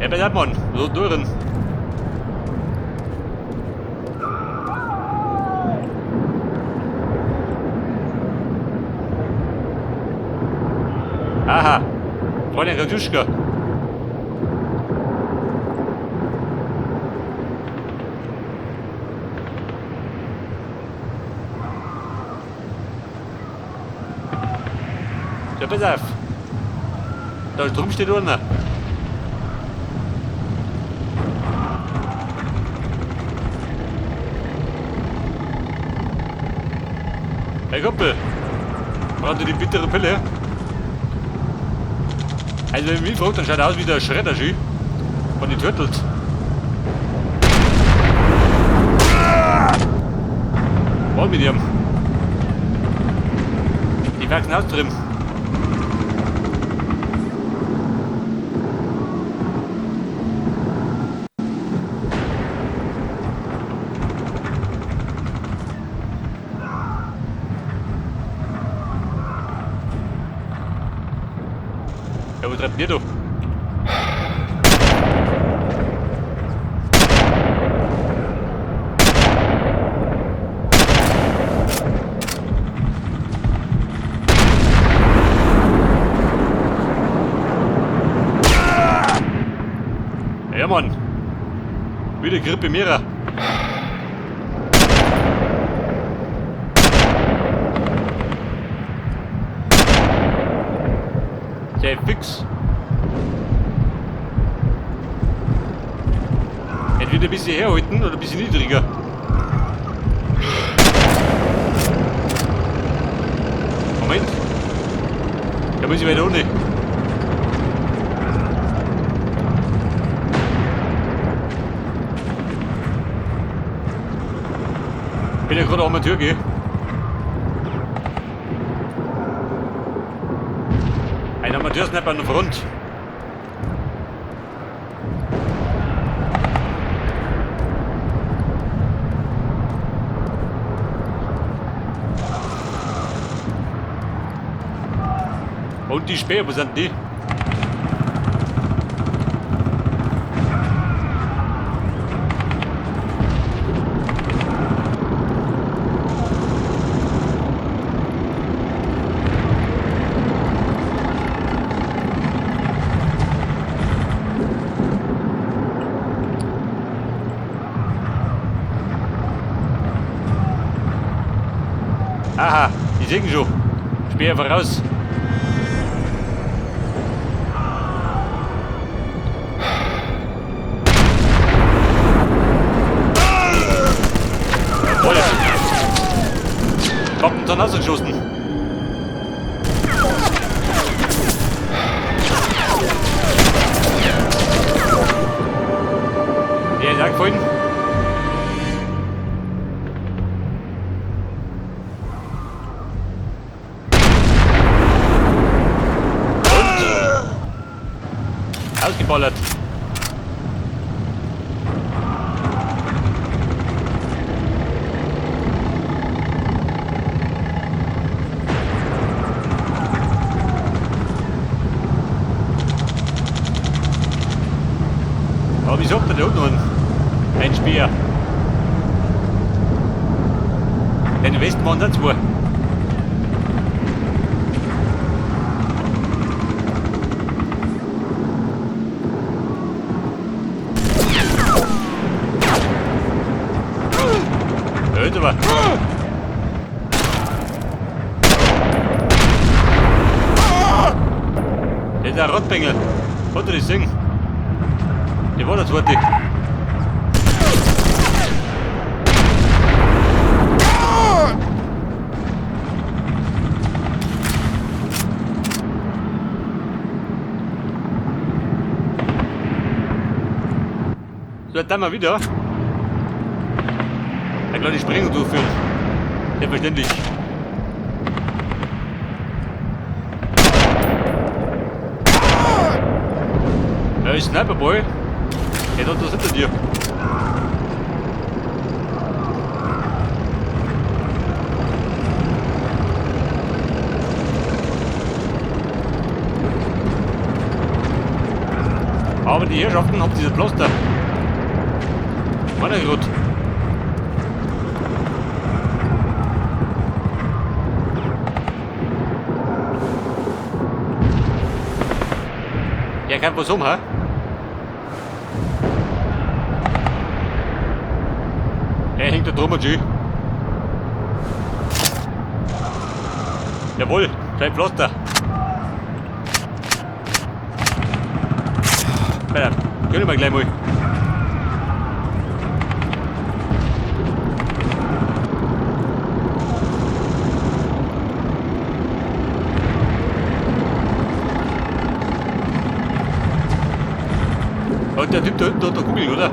Hey, pass auf, Mann. So durch. Aha. Freunde Raduschka. Ja, pass auf. Da drüben steht einer. Hey Kumpel, braucht ihr die bittere Pille? Also wenn ich mich fragt, dann schaut er aus wie der Shredder-Ski von den Turtles. Was mit ihm? Die wachsen aus drin. Ja, wo treibt ihr doch? Ja, Mann. Wieder Grippe Mira. Sehr fix. Entweder ein bisschen herhalten oder ein bisschen niedriger. Moment. Da muss ich weiter unten. Bin ja gerade Amateur, gell? Ein Amateursniper an der Front. Und die Späher, wo sind die? Aha, die sehen schon. Speer voraus. Jawohl. Bomben zur Nase geschossen. Der ist angefallen. Und ausgeballert. Aber wieso hat der da unten einen? Ein Speer. Den Westen waren da zwei. Hört aber. Der ist ein Rotbengel. Hat er das gesehen? Der war der zweite. So, jetzt haben wir wieder eine kleine Sprengung durchführen. Selbstverständlich. Ja, Sniper Boy. Der hat das hinter dir. Aber die Herrschaften haben diese Pflaster. Meiner Gott. Ja, kein was um, hä? Er hängt da drum und schön. Jawohl, klein Pflaster. Weiter, können wir gleich mal. Und der Typ da hinten hat da Kugeln, oder?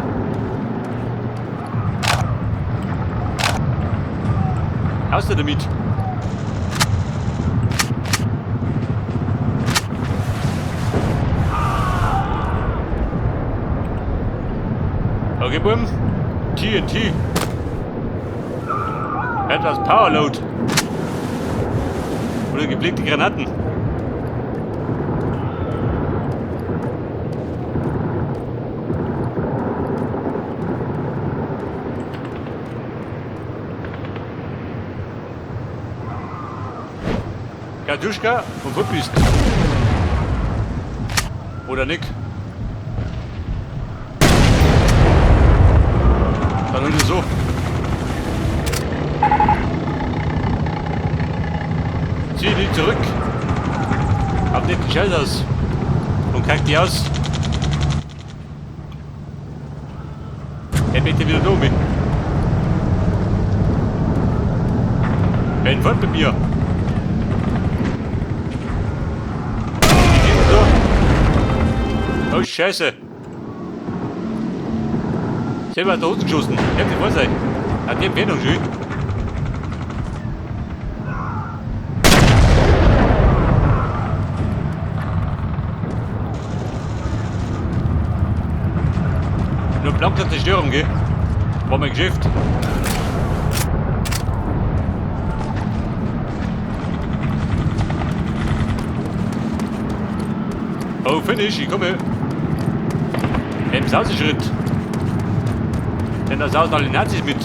Haust du damit? Okay, Buben. TNT. Etwas Powerload. Oder geblinke Granaten. Kartuschka und wo bist? Oder Nick? Dann ist es so. Zieh die zurück. Hab nicht die Scheiße aus. Und kack die aus. Er bitte wieder da mit. Wenn von bei mir. Oh Scheiße! Selber hat da unten geschossen. Ich hab die Vorsicht. Hat die Empfehlung schön. Nur blanke Zerstörung, gell? War mein Geschäft. Oh, Finish, ich komme. Im Sauseschritt. Denn da sausen alle Nazis mit.